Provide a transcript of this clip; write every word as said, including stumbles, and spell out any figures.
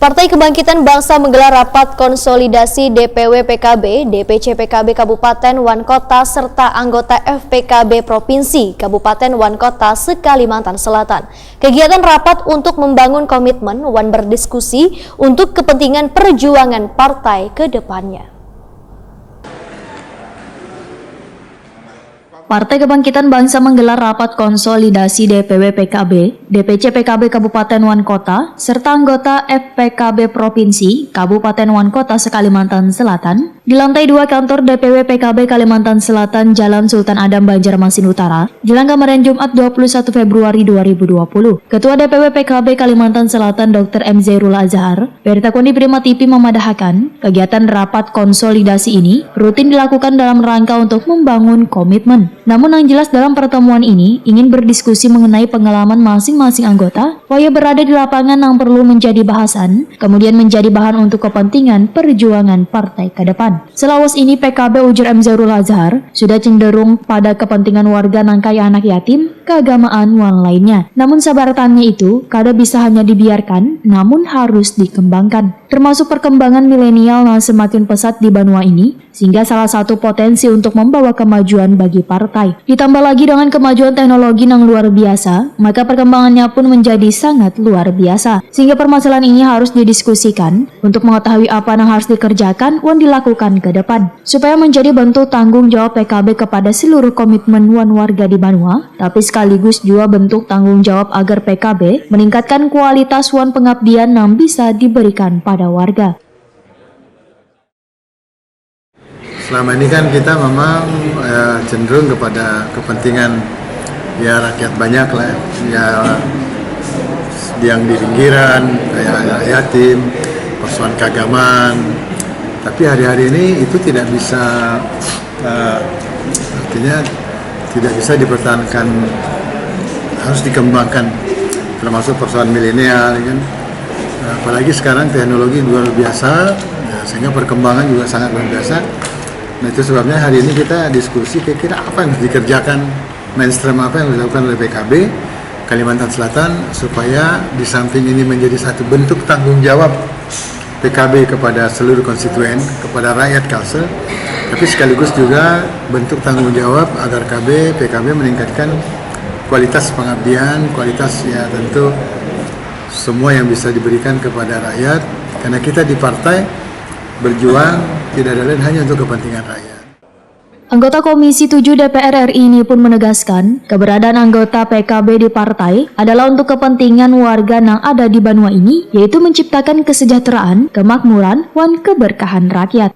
Partai Kebangkitan Bangsa menggelar rapat konsolidasi D P W P K B, D P C P K B Kabupaten wan Kota, serta anggota F P K B Provinsi, Kabupaten wan Kota se-Kalimantan Selatan. Kegiatan rapat untuk membangun komitmen wan berdiskusi untuk kepentingan perjuangan partai ke depannya. Partai Kebangkitan Bangsa menggelar rapat konsolidasi D P W P K B, D P C P K B Kabupaten wan Kota, serta anggota F P K B Provinsi, Kabupaten wan Kota se-Kalimantan Selatan, di lantai dua kantor D P W P K B Kalimantan Selatan, Jalan Sultan Adam, Banjarmasin Utara, jelang kemarin Jumat dua puluh satu Februari dua ribu dua puluh. Ketua D P W P K B Kalimantan Selatan, Doktor M Zairul Azhar, Berita Kundi Prima T V memadahakan, kegiatan rapat konsolidasi ini rutin dilakukan dalam rangka untuk membangun komitmen. Namun yang jelas dalam pertemuan ini ingin berdiskusi mengenai pengalaman masing-masing anggota, wayah berada di lapangan yang perlu menjadi bahasan, kemudian menjadi bahan untuk kepentingan perjuangan partai ke depan. Selawas ini P K B, ujar M Zairul Azhar, sudah cenderung pada kepentingan warga nang kaya anak yatim, keagamaan, wan lainnya. Namun sabaratannya itu kada bisa hanya dibiarkan, namun harus dikembangkan. Termasuk perkembangan milenial nang semakin pesat di banua ini, sehingga salah satu potensi untuk membawa kemajuan bagi partai. Ditambah lagi dengan kemajuan teknologi nang luar biasa, maka perkembangannya pun menjadi sangat luar biasa. Sehingga permasalahan ini harus didiskusikan untuk mengetahui apa yang harus dikerjakan wan dilakukan ke depan, supaya menjadi bentuk tanggung jawab P K B kepada seluruh komitmen wan warga di banua, tapi sekaligus juga bentuk tanggung jawab agar P K B meningkatkan kualitas wan pengabdian yang bisa diberikan pada warga. Selama ini kan kita memang, eh, cenderung kepada kepentingan, ya, rakyat banyak lah, ya, yang di pinggiran, kayak anak yatim, persoalan keagamaan. Tapi hari-hari ini itu tidak bisa, eh, artinya tidak bisa dipertahankan, harus dikembangkan, termasuk persoalan milenial, ya kan. Nah, apalagi sekarang teknologi luar biasa, ya, sehingga perkembangan juga sangat luar biasa. Nah, itu sebabnya hari ini kita diskusi kira-kira apa yang harus dikerjakan, mainstream apa yang harus dilakukan oleh P K B Kalimantan Selatan, supaya di samping ini menjadi satu bentuk tanggung jawab P K B kepada seluruh konstituen, kepada rakyat Kalsel, tapi sekaligus juga bentuk tanggung jawab agar K B, P K B meningkatkan kualitas pengabdian, kualitas, ya, tentu semua yang bisa diberikan kepada rakyat, karena kita di partai berjuang tidak ada lain hanya untuk kepentingan rakyat. Anggota Komisi tujuh D P R R I ini pun menegaskan, keberadaan anggota P K B di partai adalah untuk kepentingan warga nang ada di banua ini, yaitu menciptakan kesejahteraan, kemakmuran, wan keberkahan rakyat.